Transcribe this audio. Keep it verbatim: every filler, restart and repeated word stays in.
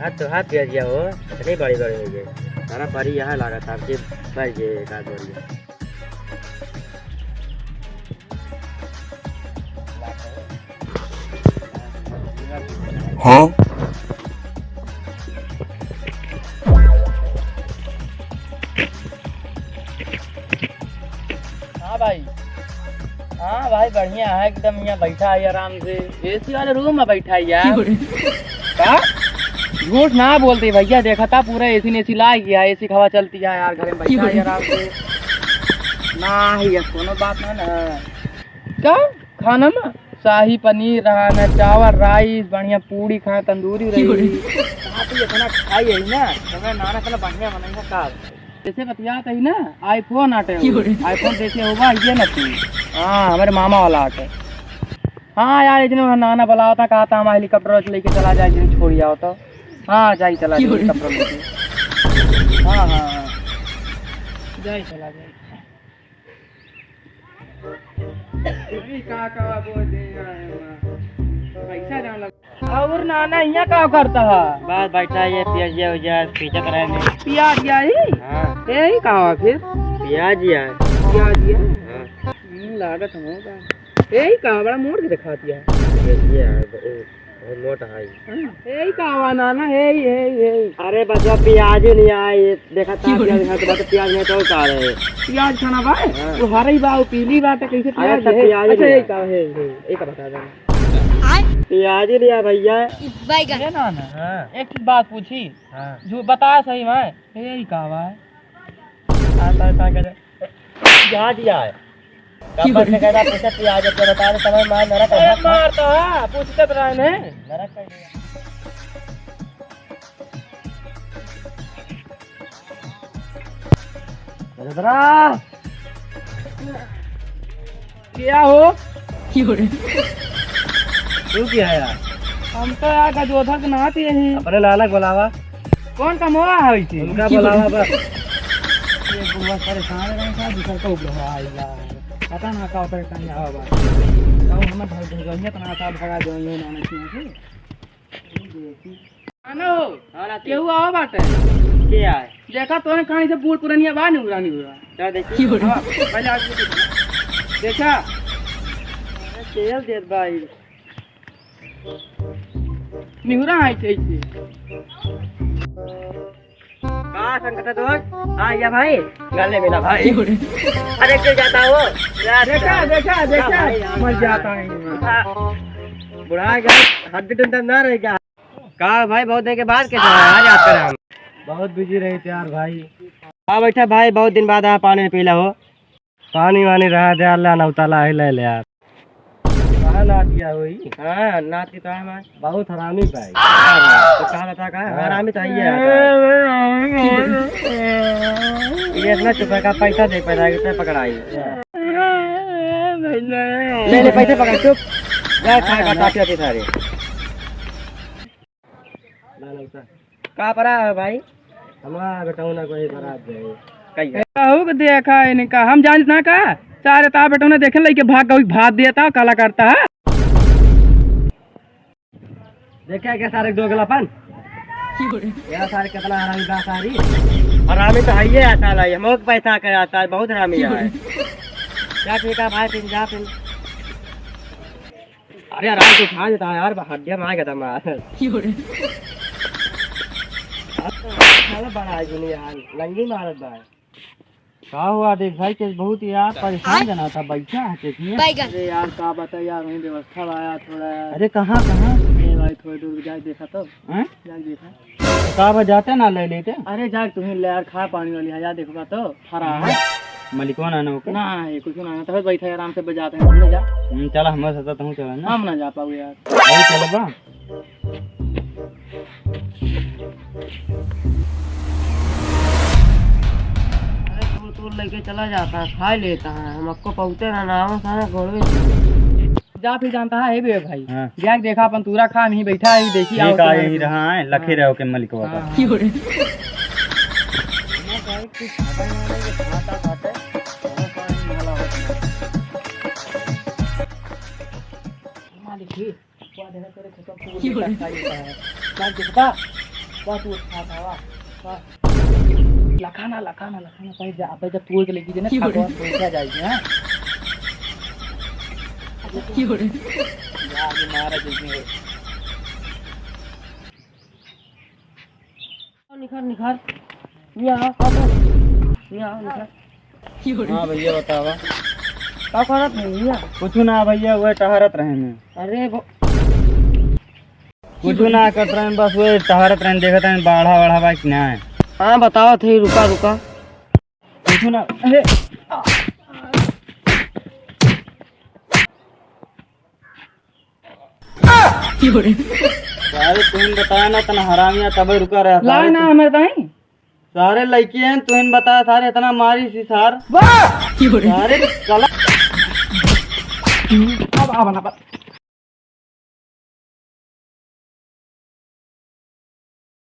हाथ तो हाथ पियाज गया हो, इतनी बड़ी बड़ी हो गई। सारा परी यहाँ लागत, आपके पड़ गए एक आध बार। हाँ? हाँ भाई, हाँ भाई, बढ़िया है एकदम। यहाँ बैठा है आराम से, एसी वाले रूम में बैठा है यार। का? झूठ ना बोलते भैया, देखा था पूरा एसी नेसी लाग गया, एसी की हवा चलती है यार, घर में बैठा है आराम से। ना ही है, कोनो बात ना ना। का? खाना में शाही पनीर रहा ना, चावल, राइस, बढ़िया पूड़ी खाए, तंदूरी रही। बात ही इतना खाई है ना, हमें नाना इतना बढ़िया बनाई है का। जैसे बतियात है ना, iPhone आटे हो। क्यों रे? iPhone देखे होगा, ये ना तू। हाँ, हमारे मामा वाला आटे। हाँ यार, इतने वहाँ नाना बुलावा था, कहा था हम हेलीकॉप्टर से लेके चला जाए, जिन छोड़ आओ तो। हाँ, जाई चला जाए क्यों रे? हेलीकॉप्टर लेके। हाँ, हाँ, हाँ। जाई चला जाए। अरे का का बोल दे यार, पैसा जान लग। और नाना, यहाँ का करता है? बस बैठा है, पियाज उजाज पीछे तरह में। पियाज गया ही? हाँ। यही का हुआ फिर? पियाज यार। पियाज गया? हाँ। हम्म, लागत हम होगा। यही का बड़ा मोड़ के दिखा दिया। पियाज यार, बहुत मोटा है। यही का हुआ नाना, यही, यही, यही। अरे बच्चा, पियाज ही नहीं आए, देखा था क्यों रे? पियाज खाते बाटे, पियाज नहीं तो का रहे। पियाज खाना बा? हाँ। वो हरई बा, वो पीली बाटे, कैसे अरे पियाज अच्छा, है? पियाज अच्छा, नहीं यही आए। का है, यही, यही का बता देना। पियाज ही नहीं आए भैया। बैगन। ये नाना, हाँ। एक बात पूछी, हाँ। जो बता सही में, यही का बा? आता है, कहाँ कहते? पियाज ही आए। कपट से कहता, पूछे पियाज के बता दे, समझ मार नरक ए, है। मार तो है, पूछते तो रहे नहीं। नरक कर दिया। दरिद्रा। क्या हो? क्यों रे? तू क्या है यार? हम तो यार गजोधर के नात यही। अपने नाना के बुलावा। कौन कमवा है इसे? उनका बुलावा बस। ये बुढ़वा परेशान है, कहीं का दूसर का उबरा हुआ है यार। पता ना का परेशान है बाबा। तो हम घर घर जाइए, इतना का भगा जाइए नाना के यहाँ से। आनो। हाँ, नाती। केहू आवा बाटे? के आए? देखा तोने कहीं से बूढ़ पुरनिया बा, निहुरा, निहुरा। चल देखी। हाँ, पहले आके देखा। देखा? अरे, तेल देत बा ई। निहुरा है ऐसे, ऐसे। का संकट है दोस्त? हाँ, या भाई, गले मिला भाई। अरे, क्यों जाता हो? यार, देखा, देखा, देखा, भाई, यार। मर जाता है। हाँ। बुढ़ा गया, हड्डी टुन टुन ना रह गया। का भाई, बहुत दिन के बाद कैसे आ जाते रहे हम? बहुत बिजी रही थे यार भाई। हाँ बैठा भाई, बहुत दिन बाद आया, पानी पी ला हो। पानी वानी रहा दे यार, ला नौता ला ही ले ले यार। कहाँ नाती है वही? हाँ, नाती तो है हमारे। बहुत हरामी भाई। तो कहा था का? हाँ। हरामी तो है ही है। ये इतना चुप है का, पैसा दे, पैसा कितना पकड़ाई। ले ले पैसे पकड़, चुप। जा, खा, खा, काफी होती सारी। का परा है भाई? हमारा बेटौना कोई बारात जाए। कहिए। कहू के देखा इनका, हम जानित ना का? चारे ता बेटौना देखे लइके भाग गई, भात देता, काला करता है। देखे के सारे दोगलापन? यार सारे कितना हरामी बा सारी। हरामी तो है ही है साला, ये हमको पैसा का आता है, बहुत हरामी है। क्या ठीक है भाई, फिर जा फिर। अरे यार, आज तो खा देता है यार, हड्डियाँ मार के दम यार। क्यों रे? अब तो साला बड़ा है नहीं यार, लंगी मारत बा। का हुआ देख भाई, के बहुत यार परेशान जना था, बैठा है चेक में। बैगन। अरे यार, का बताई यार, वहीं व्यवस्था बा यार थोड़ा यार। अरे कहाँ, कहाँ? ए भाई, थोड़ी दूर जाए देखा तो। हैं? जाए देखा। तो का बा, जाते ना ले लेते? अरे जाए, तुम्हें ले यार, खा पानी वाली है यार, देखो तो। फरार। मलिकवा ना, ना ओके? ना, ये कुछ ना, तो बैठा है आराम से, बजाते हैं, हम ना जा। हम्म, चला, हमारे साथ तो हूँ चला ना। हम ना जा पाऊ यार। अरे चल बा। अरे तू, तू लेके चला जाता है, खा लेता है, हम आपको पहुँचे ना, ना, हम सारे गोड़वे। जा फिर जानता है, हे बे भाई। हाँ। जा के देखा अपन तूरा खा, यहीं बैठा है, देखी ठीक आओ है, तुम्हारे यहीं को। रहा है, लखे हाँ। रहो के मलिकवा का। हाँ, हाँ। मालिक ही, क्या देखा तेरे खेतों को, देखा खा लेता है। क्या देखता? वाह, तू उठा था, वाह, वाह। लखाना, लखाना, लखाना, पहले जा, पहले जा, तू एक लेके जाना, की हो रे? खाटो बैठा जाएगी, हाँ? की हो रे? जा, अभी मारा जल्दी हो। निखर, निखर। यहाँ आ, आ, आ। यहाँ आ, निखर। हाँ भैया, बतावा। का करत है भैया? कुछ ना भैया, वह टहरत रहे में। अरे वो कुछ ना करत रहे, बस वह टहरत रहे, देखत रहे, बाढ़ा वाढ़ा बा कि ना है। हाँ, बताओ थे, रुका, रुका। कुछ ना, अरे। सारे तुम बताया ना, तना हरामिया तबे रुका रहा। ला सारे ना, तुम हमें बताई। सारे लड़की हैं, तुम बताया, सारे इतना मारी सी सार। वाह! सारे कला अब, अब ना, अब।